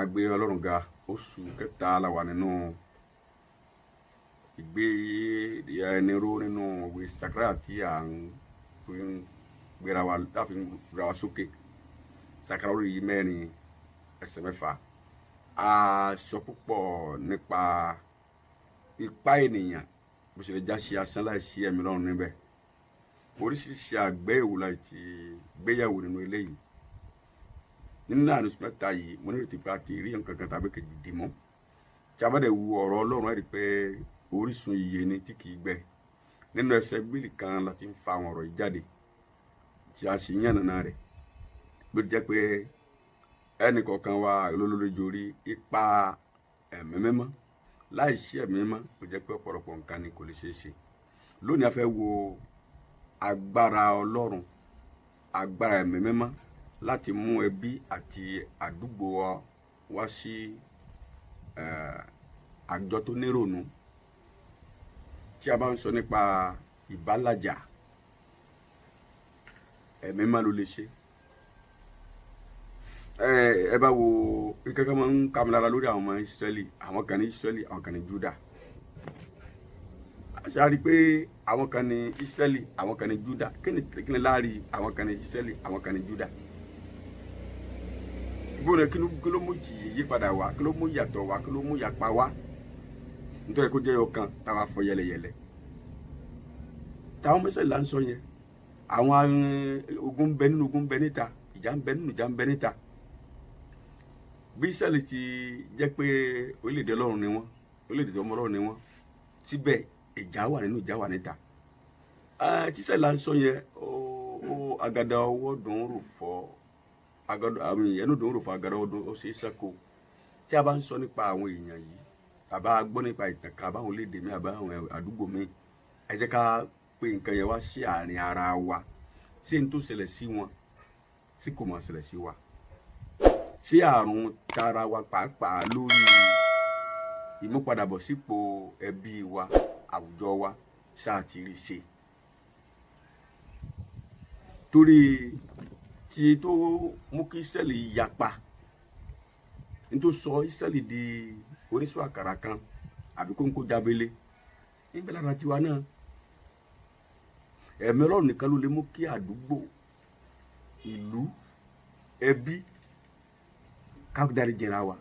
A gbé Ọlọ́run ga. Oṣù kẹta la wà nínú ìgbé ẹni ró nínú ìwé Sakaraya tí à ń fi ń gbéra wa, tá a fi ń gbéra wa sókè. Sakaraya orí 4 ẹsẹ̀ 6. A sọ púpọ̀ nípa ipá ènìyàn bó ṣe lè já sí asán láìsí ẹ̀mí Ọlọ́run níbẹ̀. Oríṣiríṣi àgbéyẹ̀wò la ti gbéyẹ̀wò nínú eléyìí. Nínú àárín oṣù 3 yìí, mo nírètí pé a ti rí nǹkan kan tàbí kejì dì mú. Tí a bá dẹ̀ wo ọ̀rọ̀ Ọlọ́run, ẹ̀ rí i pé orísun ìyè ni tí kìí gbẹ. Nínú ẹsẹ̀ Bíbélì kan la ti ń fa àwọn ọ̀rọ̀ yìí jáde, tí a sì ń yànnàná rẹ̀, bó ti jẹ́ pé ẹnì kọ̀ọ̀kan wa olólórí ipa Ẹ̀mí Mímọ́. Láì sí Ẹ̀mí Mímọ́, ó jẹ́ pé ọ̀pọ̀lọpọ̀ nǹkan ni kò lè ṣeé ṣe. Lónìí, a fẹ́ wo agbára Ọlọ́run, agbára Ẹ̀mí Mímọ́ láti mú ẹbí àti àdúgbò wa wá sí àjọ tó nírònú. Tí a bá ń sọ nípa ìbálàjà, Ẹ̀mí Mímọ́ ló lè ṣe. Ẹ bá wo nǹkan máa ń ká mi lára lórí àwọn ọmọ Ísírẹ́lì, àwọn kan ní Ísírẹ́lì, àwọn kan ní Júdà. A ṣe á rí i pé àwọn kan ní Ísírẹ́lì, àwọn kan ní Júdà. Kí ni láàrin àwọn kan ní Ísírẹ́lì, àwọn kan ní Júdà? Ìbúrò, kí ló mú yípadà wá? Kí ló mú yàtọ̀ wá? Kí ló mú yapa wá? Nítorí kó jẹ́ ọ̀kan táwa fọ yẹlẹyẹlẹ. Táwọn mẹ́sàn-án là ń sọ yẹn, àwọn ogun ń bẹ nínú, ogun ń bẹ níta, ìjà ń bẹ nínú, ìjà ń bẹ níta. Bí Ísírẹ́lì ti jẹ́ pé orílẹ̀-èdè Ọlọ́run ni wọ́n, orílẹ̀-èdè tó ọmọ Ọlọ́run ni wọ́n, síbẹ̀ ìjà wà nínú, ìjà wà níta. Tíṣẹ̀ là ń sọ yẹn, ó agada ọwọ́ dùn ún rò fọ́ agada, àmì ẹnu dùn ún rò fọ́ agada ọwọ́ dùn ó ṣe é sẹ́kọ̀ọ́. Tí a bá ń sọ nípa àwọn èèyàn yìí, tàbá gbọ́ nípa ìtàn kan àbáwọn orílẹ̀-èdè mi, àbáwọn àdúgbò mi, ẹ jẹ́ ká pé nǹkan yẹn wá sí àárín ara wa. Ṣé n tó ṣẹlẹ̀ sí wọn tí kò mọ̀ ṣẹlẹ̀ sí wa? Ṣé àrùn tara wa pàápàá lórí ìmúpadàbọ̀sípò ẹbí wa, àwùjọ wa, ṣáà ti rí ṣe? Torí tí tó mú kí Ísírẹ́lì yapa, ní tó sọ Ísírẹ́lì di oníṣòwò àkàrà kan àbí kóńkó jábélé níbẹ̀ lára tiwa náà, Ẹ̀mí Ọlọ́run nìkan ló lè mú kí àdúgbò, ìlú, ẹbí ká dárí jìnra wa,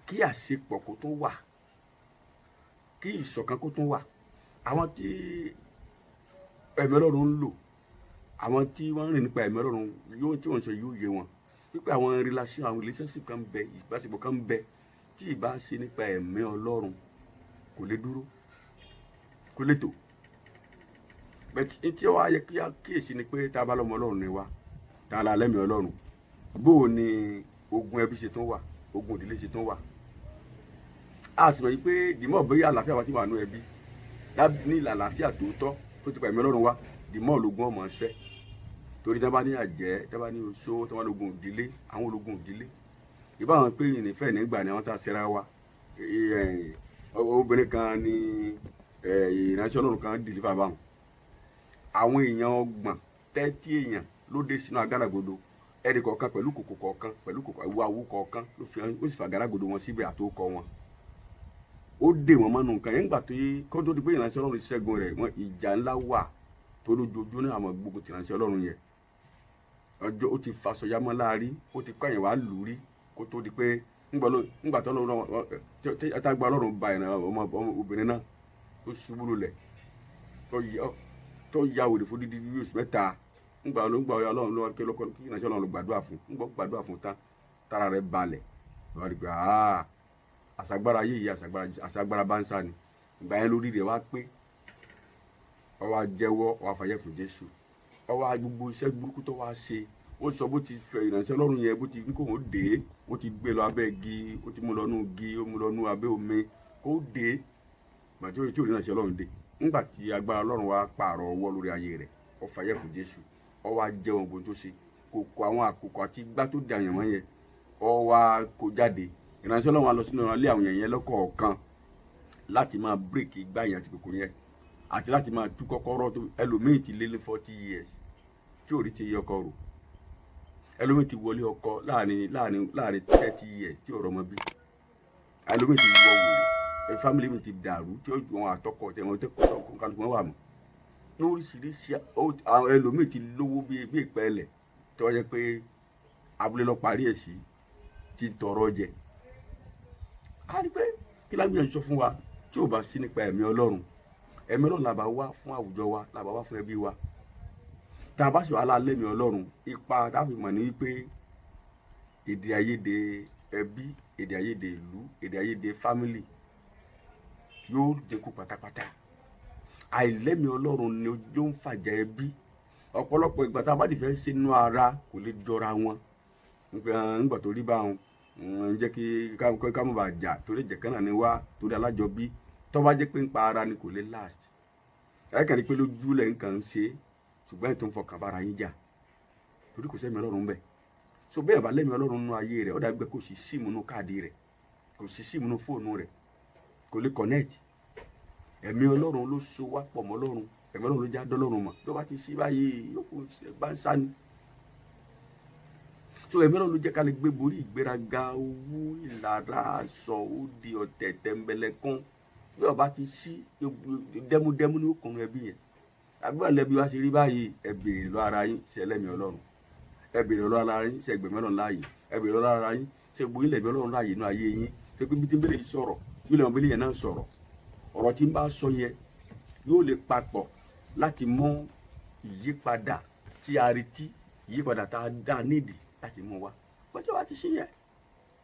kí àṣepọ̀ kó tó wà, kí ìṣọ̀kan kó tó wà. Àwọn tí Ẹ̀mí Ọlọ́run ń lò, àwọn tí wọ́n ń rìn nípa Ẹ̀mí Ọlọ́run yóò, tí wọ́n ń sọ yóò yé wọn wípé àwọn relation, àwọn relationship kan bẹ, ìbáṣepọ̀ kan bẹ tí ì bá ṣe nípa Ẹ̀mí Ọlọ́run kò lè dúró, kò lè tò. Bẹ́ẹ̀ tí ó wá yẹ kí á kíyèsí ni pé tá a bá lọ́mọ Ọlọ́run ni wá, tá a la lẹ́mìí Ọlọ́run, bó o ní ogun ẹbí ṣe tún wà, ogun ìdílé ṣe tún wà? A sì mọ̀ yìí pé dìmọ̀ bóyá àlàáfíà wa ti wà nú ẹbí ní àlàáfíà tòótọ́ tó ti pa Ẹ̀mí Ọlọ́run wá, dìmọ̀ lógún ọmọ ṣẹ́. Torí tí wọ́n bá ní àjẹ́, tí wọ́n bá ní oṣó, tí wọ́n bá lógun ìdílé, àwọn ológun ìdílé ìbáwọn pé ìnífẹ̀ nígbà ni àwọn tá a ṣera wa. Obìnrin kan ní ìránṣẹ́ Ọlọ́run kan deliver báwọn. Àwọn èèyàn 30, 30 èèyàn ló dé sínú àgádágodo, ẹnì kọ̀ọ̀kan pẹ̀lú kòkò kọ̀ọ̀kan, pẹ̀lú kòkò ìwọ àwo kọ̀ọ̀kan ló fi, ó sì fàgádágodo wọn síbẹ̀ àtòkọ wọn. Ó dè wọ́n mọ́nu nǹkan yẹn. Ńgbà tó yé kó tó di pé ìránṣẹ́ Ọlọ́run ṣẹ́gun rẹ̀, wọ́n ìjà ńlá wà tó lójoojúmọ́ ní àwọn gbogbo ti ìránṣẹ́ Ọlọ́run yẹn. Ọjọ́ ó ti faṣọ yámọ́ láàrí, ó ti kọ́ àyàn wá lù rí kó tó di pé ńgbà tó lọ́run tágbà Ọlọ́run ba ìran ọmọ obìnrin náà tó ṣubú lulẹ̀, tó ya wèrè fún dídí bí oṣù 3. Ńgbà ló ń gbà Ọlọ́run lọ́wọ́ kí lọ́kọ́ kí ìránṣẹ́ Ọlọ́run gbàdúrà fún, ńgbà gbàdúrà fún tán, tára rẹ̀ balẹ̀, wọ́n rí pé àṣàgbára yìí, àṣàgbára bá ń sá ni. Ìgbà yẹn lórí rẹ̀ wá pé ó wá jẹ́wọ́, ó wá fàyẹ̀ fún Jésù, ó wá gbogbo iṣẹ́ burúkú tó wá ṣe, ó sọ bó ti fẹ́ ìránṣẹ́ Ọlọ́run yẹn, bó ti ní kó òun dé, ó ti gbé lọ abẹ́ igi, ó ti mú lọ nú igi, ó mú lọ nú abẹ́ omi kó dé. Gbàtí ó tí ò ní ìránṣẹ́ Ọlọ́run dé, ńgbà tí agbára Ọlọ́run wá pààrọ̀ ọwọ́ lórí ayé rẹ̀, ó fàyẹ̀ fún Jésù, ó wá jẹ́wọ́ gbogbo tó ṣe, kò àwọn àkókò àti igbá tó di àyànmọ́ yẹn, ó wá kó jáde. Ìránṣẹ́ Ọlọ́run á lọ sínú ilé àwọn èèyàn yẹn lọ́kọ̀ọ̀kan láti máa break igbá yẹn àti kòkò yẹn, àti láti máa tú kọ́kọ́rọ́ tó ẹlòmíì ti lé ní 40 years tí ò rí ti yọkọ rò. Ẹlòmíì ti wọlé ọkọ láàrin 30 years tí ọ̀rọ̀ ọmọ bí. Ẹlòmíì ti wọ wèrè, family mi ti dàrú, tí wọn àtọkọ tẹ wọn tẹ kọ kálukú wọn wà mọ́ lóríṣiríṣi. Àwọn ẹlòmíì ti lówó bí ìpẹ́lẹ̀ tí wọ́n jẹ́ pé abúlé lọ parí ẹ̀ sí ti tọrọ jẹ. A rí pé kí lágbìyànjú sọ fún wa tí ò bá sí nípa ẹ̀mí Ọlọ́run. Ẹ̀mí Ọlọ́run làbá wá fún àwùjọ wa, làbá wá fún ẹbí wa. Tá a bá sì wà lálẹ́mìí Ọlọ́run, ipa tá a fi mọ̀ ní wípé èdè àìyedè ẹbí, èdè àìyedè ìlú, èdè àìyedè family yóò dínkù pátápátá. Àìlẹ́mìí Ọlọ́run ni ó ń fàjà ẹbí. Ọ̀pọ̀lọpọ̀ ìgbà tá a bá ti fẹ́ ṣe nínú ara, kò lè jọra wọn nígbà tó rí báwọn ń jẹ́ kí ká má bàa jà, torí ẹ̀jẹ̀ kan náà ni wá, torí alájọbí. Tó bá jẹ́ pé ń pa ara ni, kò lè last. Ẹ kàn ní pé lójú lẹ̀ ń kàn ń ṣe, ṣùgbọ́n ẹ̀ tó ń fọkàn bára yín jà, torí kò sẹ́mi Ọlọ́run bẹ́ẹ̀. So bẹ́ẹ̀ bá lẹ́mi Ọlọ́run nínú ayé rẹ̀, ó dàgbẹ́ kò sí SIM nínú káàdì rẹ̀, kò sí SIM nínú fóònù rẹ̀, kò lè connect. Ẹ̀mí Ọlọ́run ló so wá pọ̀ mọ́ Ọlọ́run. Ẹ̀mí Ọlọ́run ló já dọ́lọ́run mọ̀. Bí ó bá ti sí báyìí, yóò kó bá ń sá ni. So ẹ̀mí Ọlọ́run ló jẹ́ ká lè gbé borí ìgbéraga, owó, ìlara, aṣọ òdì, ọ̀tẹ̀, tẹ̀m̀bẹ̀lẹ̀kún. Bí ó bá ti sí, dẹ́múdẹ́mú ní òkùnrin ẹbí yẹn. Àbí wà lẹ́bi wá ṣe rí báyìí, ẹ béèrè lọ ara yín, ṣe ẹlẹ́mìí Ọlọ́run? Ẹ béèrè lọ ara yín, ṣe ẹgbẹ̀mí Ọlọ́run láàyè? Ẹ béèrè lọ ara yín, ṣe gbóyún lẹ̀mí Ọlọ́run láàyè inú ayé yín? Ṣe pé bí tí ń bẹ̀rẹ̀ yìí sọ̀rọ̀, yóò lè mọ bẹ́lẹ̀ yẹn náà sọ̀rọ̀? Ọ̀rọ̀ tí ń bá sọ yẹn yóò lè papọ̀ láti mú ìyípadà tí a retí, ìyípadà tá a dá nídìí láti mú wá. Gbọ́dọ̀ wá ti ṣe yẹn,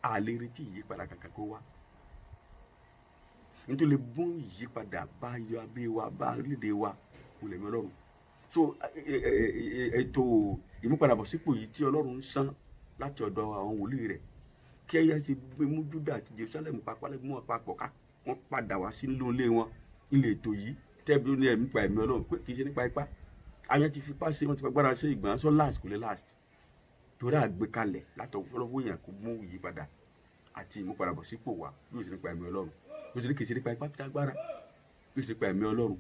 a lè retí ìyípadà kankan kó wá. Nítorí lè mú ìyípadà bá yọ abẹ́ wa, bá orílẹ̀-èdè wa, kò lè mí Ọlọ́run. So ètò ìmúpadàbọ̀sípò yìí tí Ọlọ́run ń sán láti ọ̀dọ̀ àwọn wòlíì rẹ̀, kí ẹ̀yà ṣe gbé mú Júdà àti Jerusalem papọ̀, mú wọn papọ̀, ká wọ́n padà wá sí ilé wọn. Ilé ètò yìí tẹ́bi ó ní ẹ̀mí pa ẹ̀mí Ọlọ́run pé kì í ṣe nípa ipá. Àwọn ti fipá ṣe, wọ́n ti fagbára ṣe ìgbọ̀n sọ last, kò lè last, torí àgbékalẹ̀ látọ̀ fọlọ́fọ́ yẹn kò mú ìyípadà àti ìmúpadàbọ̀sípò wá yóò ṣe nípa ẹ̀mí Ọlọ́run. Yóò ṣe ní kì í ṣe nípa ipá pété agbára, yóò ṣe nípa ẹ̀mí Ọlọ́run.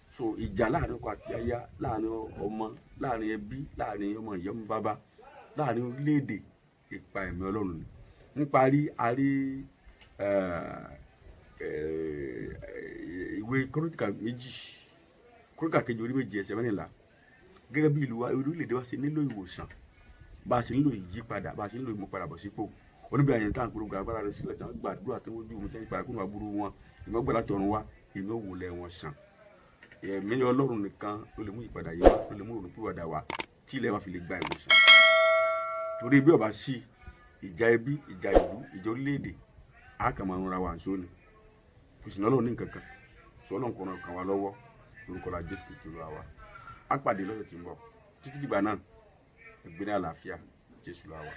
So ìjà láàrin ọkọ àti aya, láàrin ọmọ, láàrin ẹbí, láàrin ọmọ ìyá, ọmọ bàbá, láàrin orílẹ̀-èdè, ìpa ẹ̀mí Ọlọ́run ni. Níparí, a rí ìwé Kọ́ríńtì méjì, Kọ́ríńtì kejì orí 7 ẹsẹ̀ 14. Gẹ́gẹ́ bí ìlú wa, orílẹ̀-èdè wa ṣe nílò ìwòsàn, bá a ṣe nílò ìyípadà, bá a ṣe nílò ìmúpadàbọ̀sípò, oníbi àyàn tá à ń polongo agbára rẹ sílẹ̀, tí wọ́n gbàdúrà, tí wọ́n ojú omi, tí wọ́n padà kúrò aburú wọn, ìmọ̀gbà láti ọ̀run wá, èmi ò wòlẹ̀ wọn sàn. Ẹ̀mí Ọlọ́run nìkan ló lè mú ìyípadà yìí wá, ló lè mú ìrònúpìwàdà wá, tí ilẹ̀ wa fi lè gba ìwòsàn. Torí bí ó bá sí, ìjà ẹbí, ìjà ìlú, ìjà orílẹ̀-èdè, á kàn máa ń ra wa ǹṣó ni. Kò sì ní Ọlọ́run ní nǹkan kan sọ. Ọlọ́run kò ràn kàn wá lọ́wọ́ lórúkọ la Jésù Kristi Olúwa wa. Á pàdé lọ́sẹ̀ tí ń bọ̀. Títí dìgbà náà, ẹgbẹ́ ní àlàáfíà. Jésù la wa.